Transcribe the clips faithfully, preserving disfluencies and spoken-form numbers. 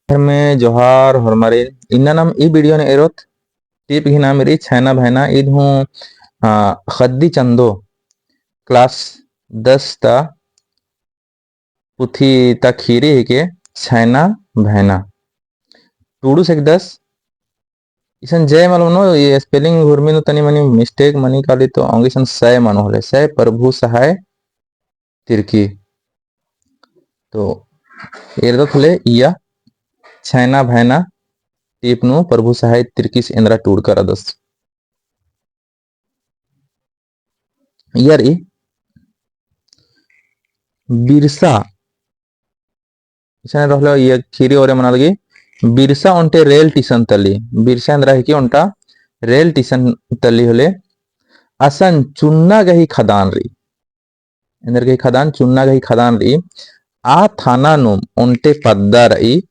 धर्मे जोहार होरमारिन। इन्ना नाम ई video नू एरोत टीप गही नाम रई छैना भैना। ईद हूँ, आ, ख़द्दी चंदो class दस ता पुथी ता ख़ीरी हिके छैना भैना। टूड़ुस एकदस इसन जय मल मनो, ई spelling हुरमी नू तनी मनी mistake मनी काली तो औंगे इसन सय मनो होले, सय प्रभु सहाय तिरकी। तो एरदत होले इया छैना भैना टीप नू प्रभु सहाय तिरकीस एन्दरा टूड़का रअदस। इयर ई बिरसा इसन रहलो, ये खीरी ओरे मना लगी, बिरसा ओन्टे रेल टीसन तली, बिरसा एन्दरा हिके ओन्टा रेल टीसन तली होले, असन चुन्ना गही खदान रई, एन्देर गही खदान, चुन्ना गही खदान रई, आ थाना नू ओन्टे पद्दा रई,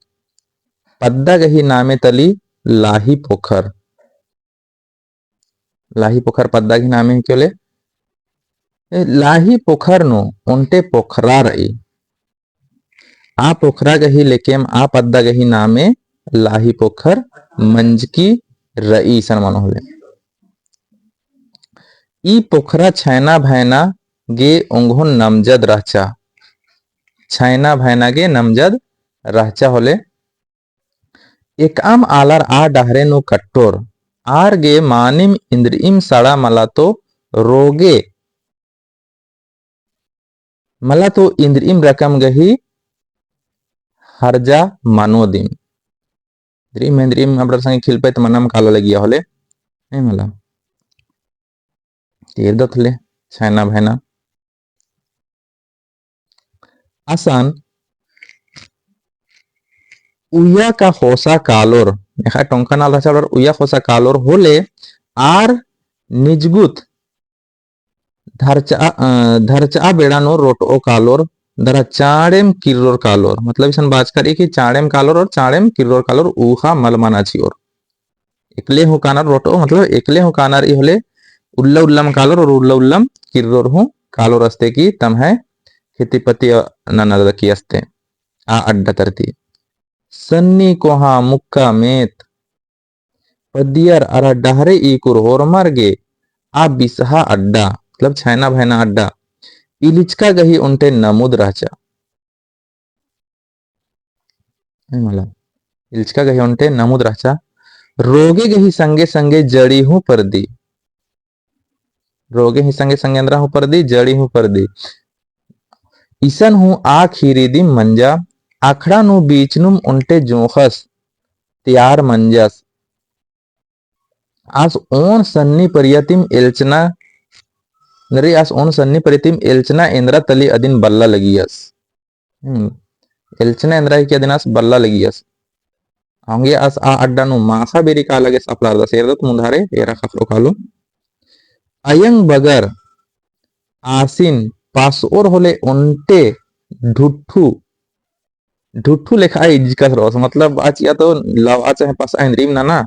पद्दा गही नामे तली लाही पोखर। लाही पोखर पद्दा गही नामे हिके होले। ए, लाही पोखर नू ओन्टे पोखरा रई। आ पोखरा गही लेकेम आ पद्दा गही नामे लाही पोखर मंजकी रई इसन मनो होले। ई पोखरा छैना भैना गे ओंघोन नमजद रहचा। छैना भैना गे नमजद रहचा होले। एकअम आलर आ डहरे नू कट्टोर, आर गे मानिम इन्द्रिइम सड़ा मला तो रोगे, मला तो इन्द्रिइम रकम गही हर्जा मनो दिम। इन्द्रिइम, इन्द्रिइम अबड़र संगे खिलपैत मनम काला लगिया होले, नहीं मला। एरदत होले, छैना भैना। असन उइया का ख़ोसा कालोर, नेखा टोंका नाल रहचा आलर उइया ख़ोसा कालोर होले, आर निजगुत धरचा, अ, धरचा बेड़ा नू रोटओ कालोर, दरा चाँड़ेम किर्रोर कालोर। मतलब इसन बाचका रई कि चाँड़ेम कालोर और चाँड़ेम किर्रोर कालोर, ऊख़ा मल मना चिओर। एकले हूँ कानर रोटओ, मतलब एकले हूँ कानर ई होले, उल्ला उल्लम कालोर और उल्ला उल्लम किर्रोर हूँ कालोर अस्ते कि तम्है खेती पति नना लगी अस्ते। आ अड्डा तरती सन्नी कोहा मुक्का मेत पद्दियर अरा डहरे ईकुर होरमर गे आ बिसहा अड्डा, मतलब छैना भैना अड्डा, इलिचका गही ओन्टे नमुद रहचा। ए मला, इलिचका गही ओन्टे नमुद रहचा। रोगे गही संगे संगे जड़ी हूँ परदी। रोगे ही संगे संगे एन्दरा हूँ परदी, जड़ी हूँ परदी। इसन हूँ आ खीरी दिम मंजा, अखड़ा नू बीचनुम ओन्टे जोंख़स, तैयार मंजस। आस ओन सन्नी परियतिम एल्चना, नरी आस ओन सन्नी परियतिम एल्चना एन्दरा तली अदिन बल्ला लगियस। हम्म। एल्चना एन्दरा हिके अदिन आस बल्ला लगियस। औंगे आस आ अड्डा नू माख़ा बेरी काला गे सफलारदस, एरदत मुन्धारे एरा ख़क्खरो कालो। अयंग बगर आसिन पासओर होले ओन्टे ढुट्ठू, ढुट्ठू लेखा इज्जकस रओस, मतलब आ चिआ तो लवा चहे पसआ इन्द्रिम नना,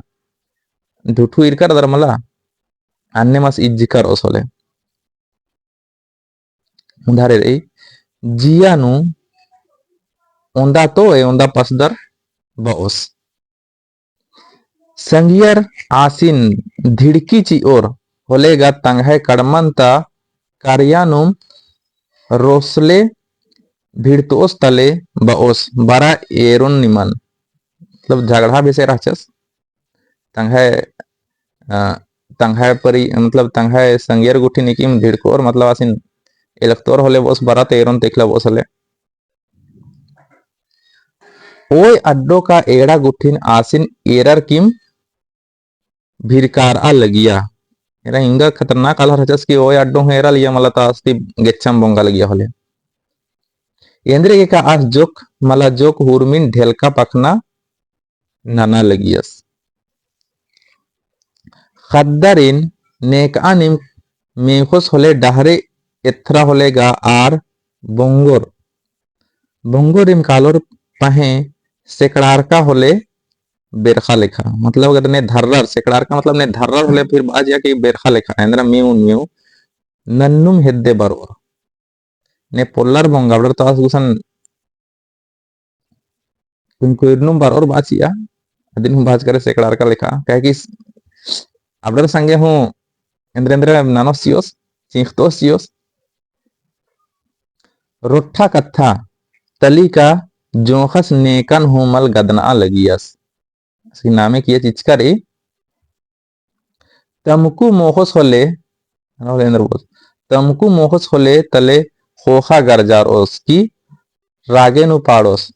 ढुट्ठू ईरकर दरा मला, अन्नेम आस इज्जकर रओस होले। मुन्धारे रई, जिया नू ओन्दा तो ए ओन्दा पसदर बओस। संगियर आसिन धिड़की चिओर होले गा तंग्है कड़मन ता कारियानुम रोसले भिड़तओस तले बओस बरा एरोन निमन। मतलब झगड़ा बेसे रहचस। तंग्है, अ, तंग्है परी, मतलब तंग्है संगियर गुट्ठिन इकिम धिड़कोर, मतलब आसिन एलकतोर होले बओस बरा तो एरोन तेखला बओस होले। ओय अड्डो का एड़ा गुट्ठिन आसिन एरर किम भिरकारआ लगिया। एरा इंगा खतरनाक आलर रहचस कि ओय अड्डो हूँ एरा लगिया मला ता आस ती गेच्छम बोंगा लगिया होले। एन्दरे गे का आस जोक मला जोक हुरमिन ढेलका पखना नना लगियस। ख़द्दारिन नेकआनिम मेख़ोस होले डहरे एथरा होले गा आर बोंगोर। बोंगोरिम कालोर पहें सेकड़ारका होले बेरखा लेखा। मतलब अगर ने धर्रर, सेकड़ारका मतलब ने धर्रर होले फिर बाजिया कि बेरखा लेखा। एन्दरा मेउन मेउ नन्नुम हेद्दे बरओर। ने पोल्लर बोंगा बड़र तो आस गुसन तुम कोइरनुम बार और बाचिया, अदिन हूँ बाच करे सेकड़ार का लेखा, काहे कि स-, अबड़र संगे हूँ एन्द्र एन्द्र ननोस चियोस, चींख़तोस चियोस। रोट्ठा कत्था तली का जोंख़स नेकन हूँ मल गदनआ लगियस। असकी नामे किया चिचका रई। तमकु मोख़ोस होले, होले एन्द्र बोस, तमकु मोख़ोस होले तले ख़ोख़ा गरजारओस की रागे नू पाड़ोस।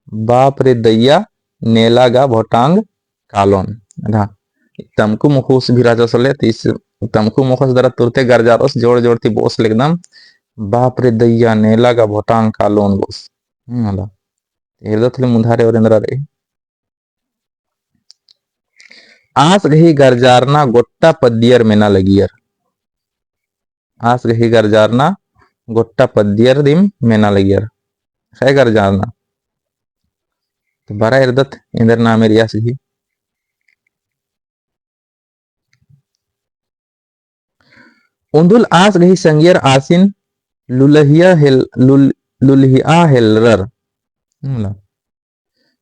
बाप रे दइया, नेला गा भोटांग कालोन। हाँ, तमकु मोख़ोस भी रहचस होले, तीस तमकु मोख़ोस दरा तुरते गरजारओस, जोर जोर ती बोस लेकदम, बाप रे दइया, नेला गा भोटांग कालोन बोस। हम्म, हला। एरदत होले मुधारे और एन्द्रा रई। आस गही गरजारना गोट्टा पद्दियर मेना लगियर। आस गही गरजारना गोट्टा पद्दियर दिम मेना लगियर। ख़य गरजारना। तो बरा एरदत एन्देर नामे रई आस गही। उन्दुल आस गही संगियर आसिन लुलहिया हेल-, लुल-, लुलहिया हेलरर। हम्म,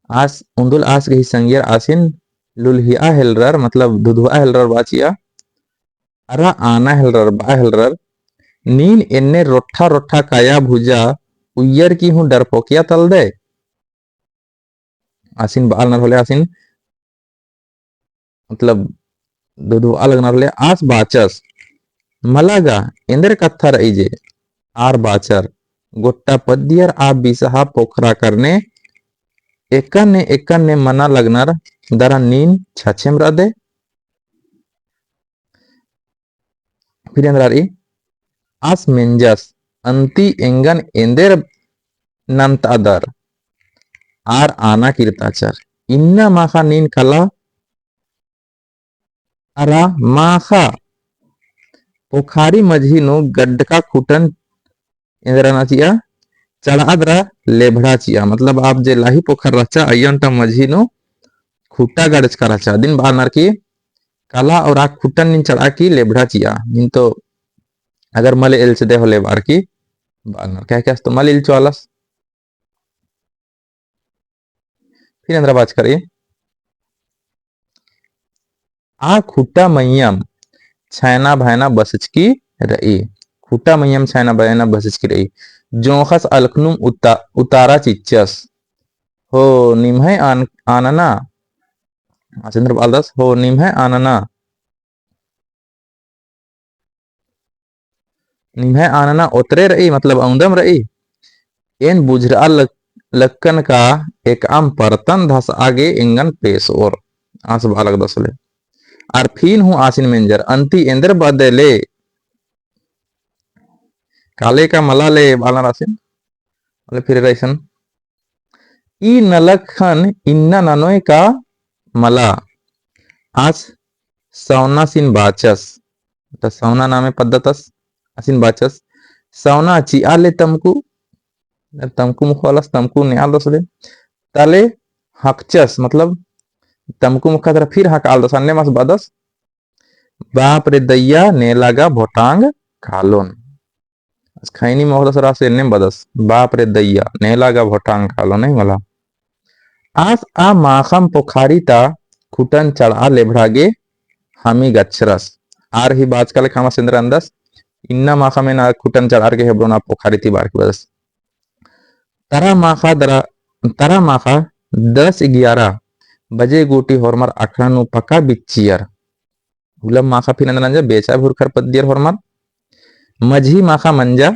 आस, उन्दुल आस गही संगियर आसिन लुलहिया हेलरर, मतलब धुधुआ हेलरर बाचिया। अरा आना हेलरर, बआ हेलरर। नीन एन्ने रोट्ठा रोट्ठा काया भुजा उइयर की हूँ डरपोकिया तलदय। आसिन बआ लगनर होले आसिन, मतलब, धुधुआ लगनर होले आस बाचस। मला गा, एन्देर कत्था रई जे, आर बाचर, गोट्टा पद्दियर आ बिसहा पोखरा करने, एकन्ने, एकन्ने मना लगनर दरा नीन छछेम रअदय। फिर एन्द्रा रई, आस मेंजस, अन्ती एंगन एन्देर नन्तअदर, आर आना किर्ताचर। इन्ना माख़ा नीन कला अरा माख़ा पोखारी मझी नू गड्डका खुटन एन्द्रा ना चिआ, चढ़आ दरा लेभड़ा चिआ। मतलब आप जे लाही पोखर रहचा, अइय्या ओन्टा मझी नू खुट्टा गड़चका रहचा। अदिन बअनर की कला और आ खुट्टन नीन चढ़आ की लेभड़ा चिआ। नीन तो अगर मल एल्चदय होले बअर की बअनर। काहे कि आस तो मल एल्चो आलस। फिर एन्द्रा बाचका रई। आ खुट्टा मइय्याँ छैना भैना बसचकी रई। खुट्टा मइय्याँ छैना भैना बसचकी रई। जोंख़स अलखनुम उता-, उतारा चिच्चस। हो निम्है आन-, आनना। आस एन्द्र बआलदस, हो निम्है आनना। निम्है आनना ओतरे रई, मतलब औंदम रई। एन बुझरआ लक-, लक्कन का एकअम परतन धसआ गे एंगन पेसओर। आस बआ लगदस होले। आर फिन हूँ आसिन मेंजर, अन्ती एन्देर बअदय ले। काले का मला ले बआलनर आसिन। होले फिर रईसन। ई नलख ख़न इन्ना ननोय का मला। आस सौनासिन बाचस। त सौना नामे पद्दा तस, आसिन बाचस। सौना चिआ ले तमकु, तमकु मुखो आलस, तमकु नेआलदस होले। तले हकचस, मतलब तमकु मुखा तरा फिर हकआलदस, अन्नेम आस बअदस। बाप रे दइया, नेला गा भोटांग कालोन। आस खैनी मोख़दस अरा आस एन्नेम बअदस, बाप रे दइया, नेला गा भोटांग कालोन, नहीं मला। आस आ माख़म पोखारी ता खुटन चढ़आ लेभड़ा गे हामी गच्छरस। आर ही बाचका लेखा आस एन्द्रा नन्दस, इन्ना माख़म एन आ खुटन चढ़अर गे हेबड़ोन आ पोखारी ती बअर की बअदस। तरा माख़ा दरा, तरा माख़ा दस ग्यारह बजे गूटी होरमर अखड़ा नू पका बिच्चियर। उल्ला माख़ा फिर एन्देर नंजर, बेचा भुरखर पद्दियर होरमर। मझी माख़ा मंजा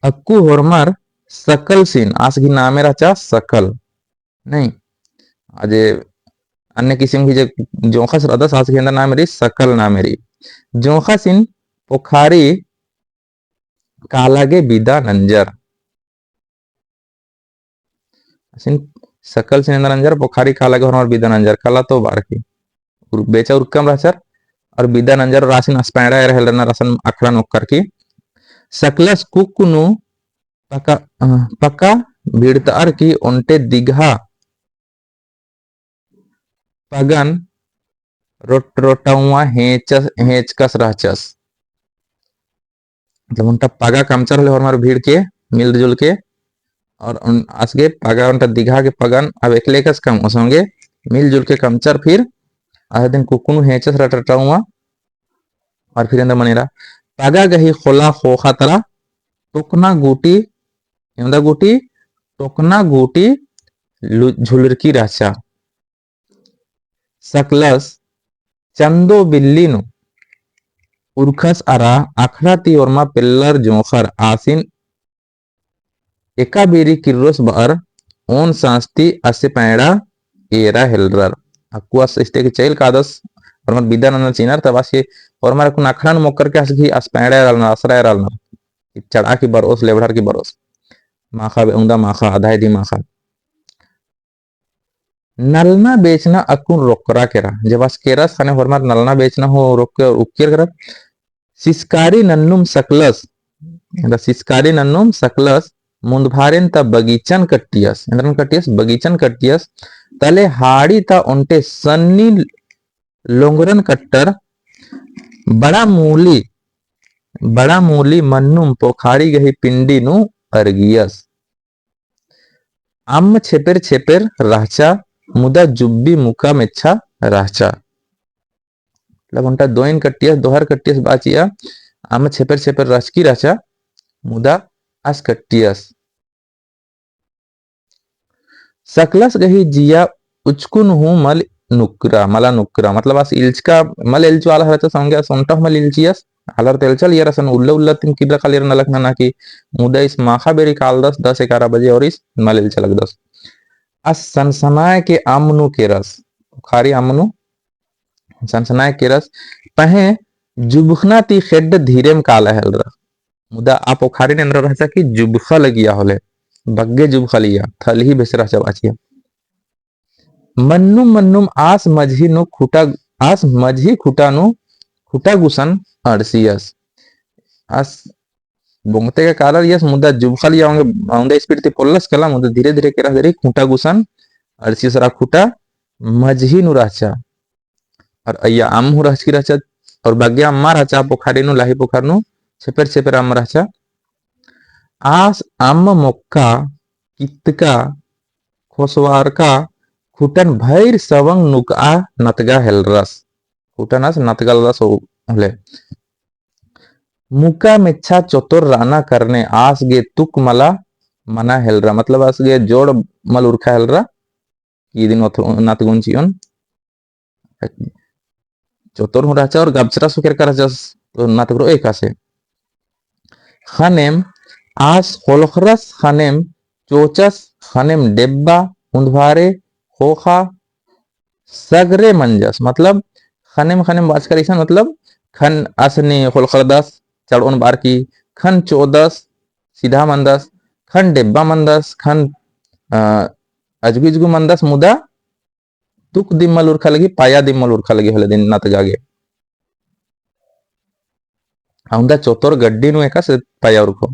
अक्कु होरमर सकलसिन, आस गही नामे रहचा सकल। नहीं, अजे अन्य किसिम गही जे जोंख़स रअदस, आस गही एन्देर नामे रई, सकल नामे रई। जोंख़सिन पोखारी काला गे बिदा नंजर। आसिन सकलसिन एन्देर नंजर, पोखारी काला गे होरमर बिदा नंजर, काला तो बअर की। उर-, बेचा उरकम रहचर, और बिदा नंजर और आसिन आस पैंड़ा एरा हेलरनर असन अखड़ा नू ओक्कर की। सकलस कुक्क नू पका, अ, पका भिड़तअर की ओन्टे दिगहा पगन रोट-, रोटउवा हेंचस-, हेंचकस रहचस। मतलब ओन्टा पगा कमचर होले होरमर भिड़ के, मिलजुल के, और उन आस गे पगा ओन्टा दिघा गे पगन अब एकले कस कमओस, ओंगे मिलजुल के कमचर फिर आस दिन कुक्कु नू हेंचस रटरटउमा। और फिर एन्देर मनेरा पगा गही ख़ोला ख़ोख़ा तरा टोकना गूटी, एवंदा गूटी, टोकना गूटी लु-, झुलरकी रहचा। सकलस चंदो बिल्ली नू उरखस अरा अखड़ा ती ओर्मा पेल्लर जोंख़र आसिन एका बेरी किर्रोस बअर ओन सांस ती आसे पैंड़ा एरा हेलरर। अक्कु आस इस्ते के चइल कादस, ओर्मर बिदा ननर चिनर, तब आस के ओर्मर अक्कुन अखड़ा नू मोक्कर के आस की आस पैंड़ा एरालनर, असरा एरालनर। चढ़ा की बरओस, लेबड़र की बरओस। माखा बे-, उंदा माखा, आधा इदी माखा। नलना बेचना अक्कुन रोकरा केरा। जब आस केरस ख़ने होरमर नलना बेचना हूँ रोक के उक्कियर केरा। सिसकारी नन्नुम सकलस, एन्देर सिसकारी नन्नुम सकलस, मुन्दभारेन ता बगीचन कट्टियस, एन्देरन कट्टियस, बगीचन कट्टियस, तले हाड़ी ता ओन्टे सन्नी लोंगरन कट्टर, बड़ा मूली, बड़ा मूली मन्नुम पोखारी गही पिंडी नू अरगियस। अम्म छेपेर छेपेर रहचा, मुदा जुब्बी मुका मेच्छा रहचा। मतलब ओन्टा दोइन कट्टियस, दोहर कट्टियस बाचिया, अम्म छेपेर छेपेर रहचकी रहचा, मुदा आस कट्टियस। सकलस गही जिया उचकुन हूँ मल नुकरा, मला नुकरा, मतलब आस इल्चका, मल एल्चो आलर रहचा संगे आस ओन्टा हूँ मल इल्चियस, आलर तो एल्चा लगियर असन उल्ला उल्ला तिम किर्रा कालियर नलख नना की, मुदा इस माखा बेरी कालदस दस एगारह बजे और इस मल एल्चा लगदस। आस सनसनाय के अम्म नू केरस, पोखारी अम्म नू सनसनाय केरस, पहें जुबखना ती खेड्ड धीरेम काला हेलरा। मुदा आ पोखारिन एन्देर रहचा कि जुबखा लगिया होले, बग्गे जुबखा लिया, थलही बेसे रहचा बाचिया। मन्नुम मन्नुम आस मझी नू खुटा, आस मझी खुटा नू खुटा गुसन अंड़सियस। आस बोंगते के काला लियस, मुदा जुबखा लिया ओंगे, ओंदा speed ती पोल्लस कला, मुदा धीरे धीरे केरस देरी खुटा गुसन अंड़सियस, अरा खुटा मझी नू रहचा। और अइय्या अम्म हूँ रहचकी रहचा, और बग्गे अम्म रहचा, पोखारी नू, लाही पोखर नू, छेपेर छेपेर अम्म रहचा। आस अम्म मोक्का, कितका, खोसवारका, खुटन भइर सवंग नुकआ नतगा हेलरस। खुटन आस नतगा लगदस होले। मुका मेच्छा चोतोर रअना करने आस गे तुक मला मना हेलरा, मतलब आस गे जोड़ मल उरखा हेलरा, कि इदिन ओथ-, नतगुन चिओन। चोतोर हूँ रहचा और गबचरा सुकेर का रहचा, तो नतगरो एकासे। ख़नेम आस ख़ोलख़रस, ख़नेम चोचस, ख़नेम डेब्बा, उन्दभारे, ख़ोख़ा, सगरे मंजस, मतलब ख़नेम ख़नेम बाचकर इसन, मतलब ख़न असनी ख़ोलख़रदस, चढ़ओन बार की, ख़न चोदस, सीधा मंदस, ख़न डेब्बा मंदस, ख़न, अ, अजगु इजगु मंदस, मुदा तुक दिम मल उरखा लगी, पाया दिम मल उरखा लगी होले दिन नतगा गे। अउंदा चोतोर गड्डी नू एकासे पाया उरखो।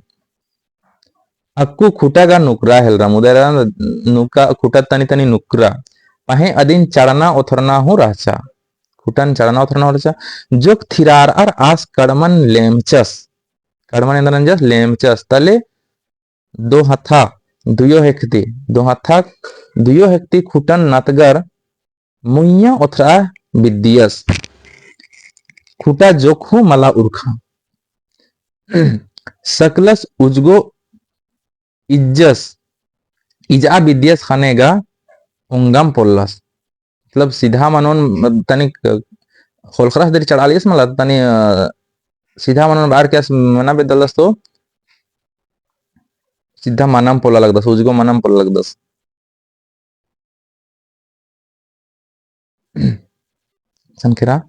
अक्कु खुटा गा नुकरा हेलरा, मुदा नुका खुटा तनी तनी नुकरा। पहें अदिन चढ़ना उतरना हूँ रहचा। खुटन चढ़ना उतरना हूँ रहचा। जोक थिरारअर आस कड़मन लेमचस। कड़मन एन्देर नंजस लेमचस। तले दो हथा, दुयो हेकती, दो हथा, दुयो हेकती खुटन नतगर मुइय्याँ ओथरा बिद्दियस। खुटा जोक हूँ मला उरखा। सकलस उजगो इज्जस, इजआ बिद्दियस ख़ने गा उंगम पोल्लस। मतलब सीधा मनोन तनिक ख़ोलख़रस देरी चढ़ालियस मला तनी, अ, सीधा मनोन बार के आस मना बेद्दालदस तो सीधा मनम पोल्ला लगदस, उजगो मनम पोल्ला लगदस। सन केरा।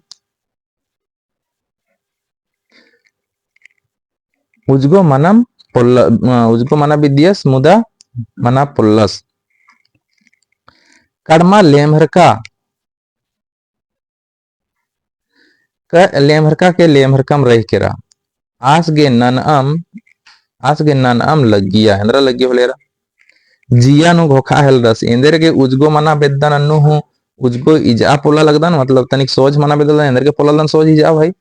उजगो मनम पोल्ला, अ, उजगो मना बिद्दियस मुदा मना पोल्लस। कड़मा लेम्हरका क-, लेम्हरका के लेम्हरकम रहि केरा। आस गे ननअम, आस गे ननअम लग्गिया, एन्दरा लग्गिया होले एरा। जिया नू घोखा हेलरस, एन्देर गे उजगो मना बेद्दा नन्नू हूँ, उजगो इजआ पोल्ला लगदन, मतलब तनिक सोझ मना बेद्दा, एन्देर गे पोल्ला लगदन सोझ इजआ भाई।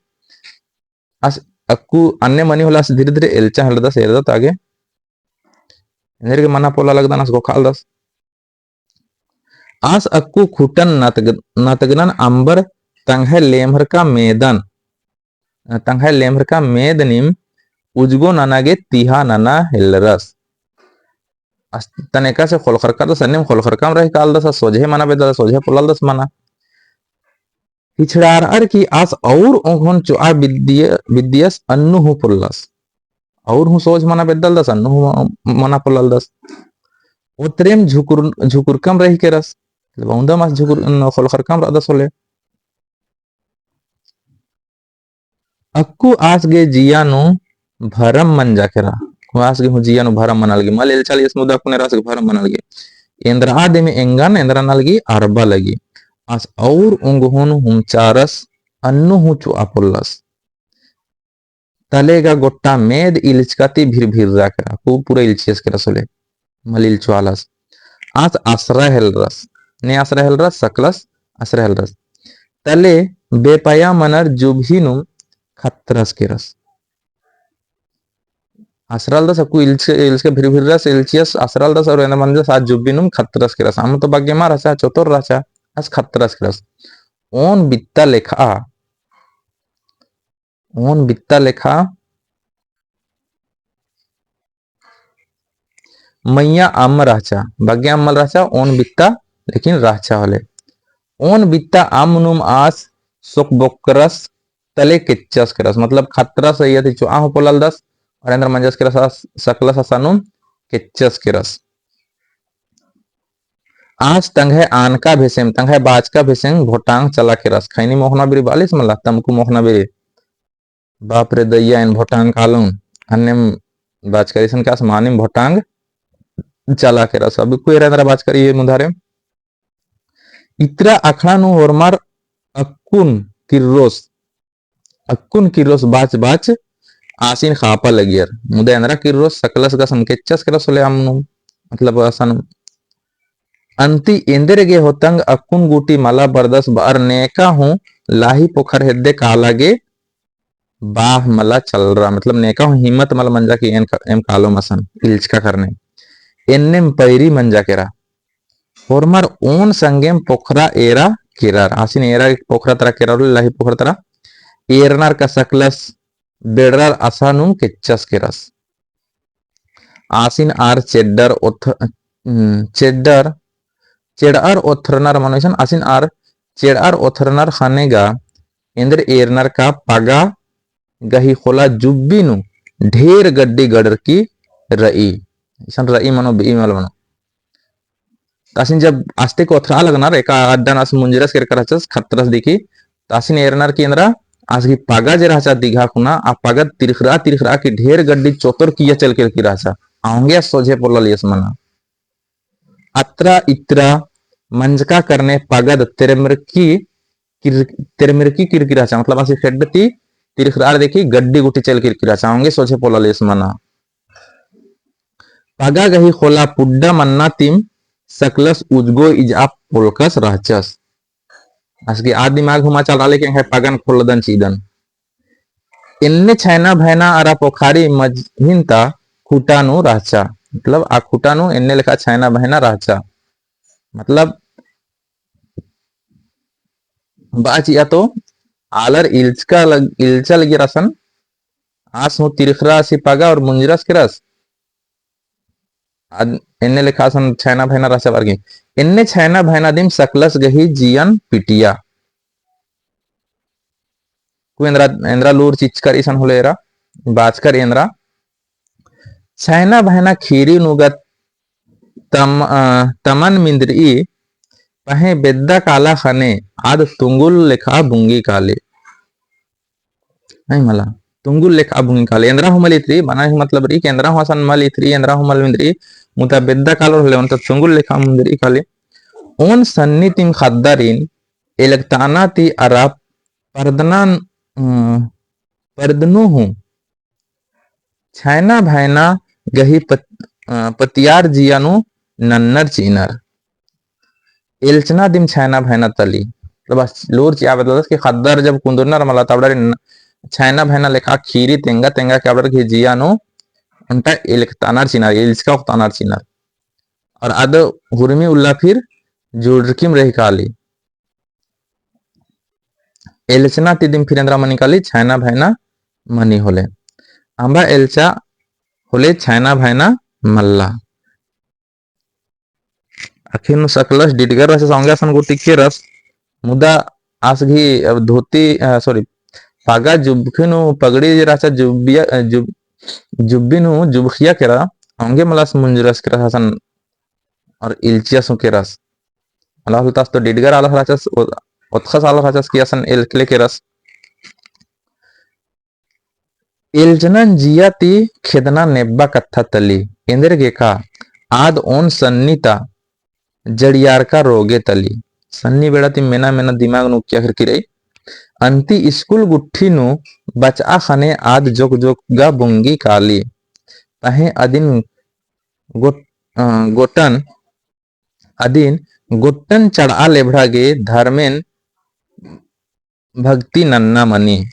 आस अक्कु अन्ने मनी होले आस धीरे धीरे एल्चा हेलरदस, एरदत आगे। एन्देरगे मना पोल्ला लगदन आस घोखालदस। आस अक्कु खुटन नतग-, नतगनन अम्बर तंग्है लेम्हरका मेदन, तंग्है लेम्हरका मेदनिम उजगो नना गे तिहा नना हेलरस। आस तन एकासे खोलखरकादस, अन्नेम खोलखरकाम रही कालदस, सोझे मना बेद्दालदस, सोझे पोल्लालदस मना। हिचड़ारअर की आस और ओंगोन चोआ बिद्दिय-, बिद्दियस अन्नु हूँ पोल्लस। और हूँ सोझ मना बेद्दालदस, अन्नु हूँ मना पोल्लालदस। ओतरेम झुकुर-, झुकुरकम रही केरस। मतलब औंदम आस झुकुर-, न खोलखरकम रअदस होले। अक्कु आस गे जिया नू भरम मंजा केरा। अक्कु आस गे हूँ जिया नू भरम मना लगी। मल एल्चा लगियस मुदा अक्कुन एरा आस गे भरम मना लगी। एन्द्रआ दिम एंगन एन्द्रना लगी अरबा लगी। आस और ओंगोन हुमचारस अन्नु हूँ चोआ पोल्लस। तले गा गोट्टा मेद इल्चका ती भिरभिर्रा केरा। अक्कु पूरा इल्चियस केरस होले। मल इल्चोआलस। आस असरा हेलरस। ने असरा हेलरस, सकलस असरा हेलरस। तले बेपया मनर जुबही नुम खतरस केरस। असरालदस अक्कु इल्च-, इल्चका भिरभिर्रस, इल्चियस असरालदस और एन्देर मंजस आस जुबही नुम खतरस केरस। अम्म तो बग्गे मा रहचा, चोतोर रहचा, आस खतरस केरस। ओन बित्ता लेखा ओन बित्ता लेखा मइय्याँ अम्म रहचा, बग्गे अम्म मल रहचा, ओन बित्ता लेकिन रहचा होले। ओन बित्ता अम्म नुम आस सोकबोकरस तले केच्चस केरस, मतलब खतरस अइय्या ती चोआ हूँ पोल्लालदस, और एन्देर मंजस केरस आस सकलस असानुम केच्चस केरस। आस तंग्है आनका भेसेम, तंग्है बाचका भेसेम भोटांग चला केरस। खैनी मोख़ना बीरी बालिस मला, तमकू मोख़ना बीरी। बाप रे दइया एन भोटांग कालोन, अन्नेम बाचका रई इसन का आस मानिम भोटांग चला केरस। अभी कोई एरा एन्द्रा बाचका रई मुधारे। इतरा अखड़ा नू होरमर अक्कुन किर्रोस, अक्कुन किर्रोस बाच बाच आसिन खापा लगियर। मुदा एन्द्रा किर्रोस सकलस गा असन केच्चस केरस होले अम्म नुम, मतलब असन। अन्ती एन्देर गे होतंग अक्कुन गूटी मला बरदस बअर नेका हूँ लाही पोखर हेद्दे काला गे बाह मला चलरा, मतलब नेका हूँ हिम्मत मला मंजा कि एन क-, एम कालोम असन इल्चका करने। एन्नेम पैरी मंजा केरा। होरमर ओन संगेम पोखरा एरा केरर। आसिन एरा पोखरा तरा केरर, लाही पोखरा तरा। एरनर का सकलस बेड़रर असानुम केच्चस केरस। आसिन आर चेड्डर ओथ-, हम्म, चेड्डर, चेड़अर ओथरनर मनो इसन आसिन आर चेड़अर ओथरनर ख़ने गा एन्देर एरनर का पगा गही ख़ोला जुब्बी नू ढेर गड्डी गड़रकी रई। इसन रई मनो बिई मल मनो। तासिन जब आस्ते कोथरा लगनर, एका अड्डन आस मुंजरस केरका रहचस, खतरस दिखी, तासिन एरनर की एन्द्रा, आस गही पगा जे रहचा दिघा खुना, आ पगद तिरखरा, तिरखरा की ढेर गड्डी चोतर किया चल केरकी रहचा। औंगे आस सोझे पोल्लालियस मना। अत्रा इत्रा मंजका करने पगद तेरमिरकी किर-, तेरमिरकी किरकी रहचा, मतलब आसी खेड्ड ती तिरखरार देखी गड्डी गुट्ठी चल किरकी रहचा, औंगे सोझे पोल्लालियस मना। पगा गही ख़ोला पुड्डा मन्ना तिम सकलस उजगो इजआ पोल्लकस रहचस। आस गही आ दिमाग हूँ मा चलरा लेकिन है पगन ख़ोलदन चिदन। एन्ने छैना भैना अरा पोखारी मझिन ता खुटा नू रहचा। मतलब आ खुटा नू एन्ने लेखा छैना भैना रहचा। मतलब बाचिया तो आलर इल्चका लग-, इल्चा लगी रसन। आस हूँ तिरखरा आसी पगा और मुंजरस केरस। आद एन्ने लेखा असन छैना भैना रहचा बअर की। एन्ने छैना भैना दिम सकलस गही जियन पिटिया। अक्कु एन्द्रा, एन्द्रा लूर चिचकर इसन होले एरा, बाचकर एन्द्रा। छैना भैना खीरी नू गा तम-, अ, तमन मिन्द्री पहें बेद्दा काला ख़ने आद तुंगुल लेखा बुंगी काले। नहीं मला, तुंगुल लेखा बुंगी काले। एन्द्रा हूँ मल इथरी, बना ही मतलब रई कि एन्द्रा हूँ असन मल इथरी, एन्द्रा हूँ मल मिन्द्री, मुदा बेद्दा कालोर होले ओन्टा तुंगुल लेखा मुंदरी काले। ओन सन्नी तिम ख़द्दारिन एलगताना ती अरा परदना, अ, परदनु हूँ छैना भैना गही पत-, अ, पतियार जिया नू नन्नर चिअनर। एल्चना दिम छैना भैना तली। मतलब बस लूर चिआ बदलदस कि ख़द्दर जब कुन्दुरनर मला तब डरी न-, छैना भैना लेखा खीरी तेंगा तेंगा के अबड़र गही जिया नू ओन्टा एलकतानर चिनर, एलचका ओक्तानर चिनर। और आद हुरमी उल्ला फिर जुड़रकिम रही काली। एलचना ती दिम फिर एन्दरा मनी काली, छैना भैना मनी होले। अम्बा एलचा होले, छैना भैना मल्ला। आखिर नू सकलस डिडगर रहचस औंगे असन गूटी केरस, मुदा आस गही अब धोती, अ, sorry, पागा जुबखी नू पगड़ी जे रहचा जुबिया, अ, जुब-, जुब्बी नू जुबखिया केरा, औंगे मलास मुंजरस केरस असन और इलचियस हूँ केरस। मला होले आस तो डिडगर आलस रहचस, ओ-, ओतखस आलस रहचस कि असन एलकले केरस। एलचनन जिया ती खेदना नेब्बा कत्था तली, एन्देरगेका आद ओन सन्नी ता जड़ियारका रोगे तली। सन्नी बेड़ा ती मेना मेना दिमाग नू उक्किया खिरकी रई। अन्ती स्कूल गुट्ठी नू बचआ ख़ने आद जोक जोक गा बुंगी काली। पहें अदिन गोट-, अ, गोटन, अदिन गोट्टन चड़आ लेबड़ा गे धर्मेन भक्ति नन्ना मनी।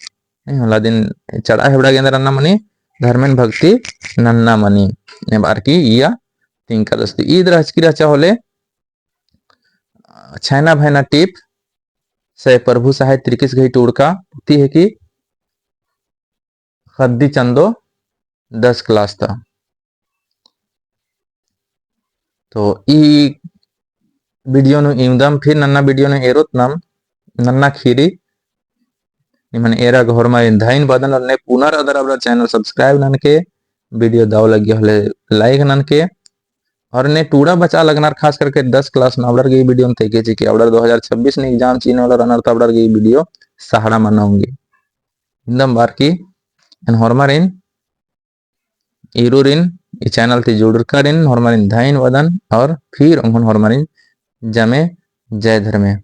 नहीं, होला दिन चड़आ हेबड़ा गे एन्दरा नन्ना मनी, धर्मेन भक्ति नन्ना मनी। नेबार की इया तिंका दस्ती। ईद रहचकी रहचा होले, अ, छैना भैना टीप, से प्रभु सहाय तिरकिस गही टूड़का, ती है कि ख़द्दी चंदो दस class ता। तो ई video नू इवंदम, फिर नन्ना video नू एरोत नाम, नन्ना खीरी, निमन एरा गे होरमारिन धइन बअदन, और ने पुनर अदर अबड़ा channel subscribe ननके, video दव लग्गी होले like ननके, और ने टूड़ा बचआ लगनर खास करके दस class नू अबड़र गे ई video नू तेके चिके, अबड़र दो हज़ार छब्बीस नू exam चिअना वाला रअनर ता अबड़र गे ई video सहारा मना ओंगी। इवंदम बार की एन होरमारिन ईरुरिन ई channel ती जुड़रकारिन होरमारिन धइन बअदन और फिर ओंगोन होरमारिन जमे जय धर्मे।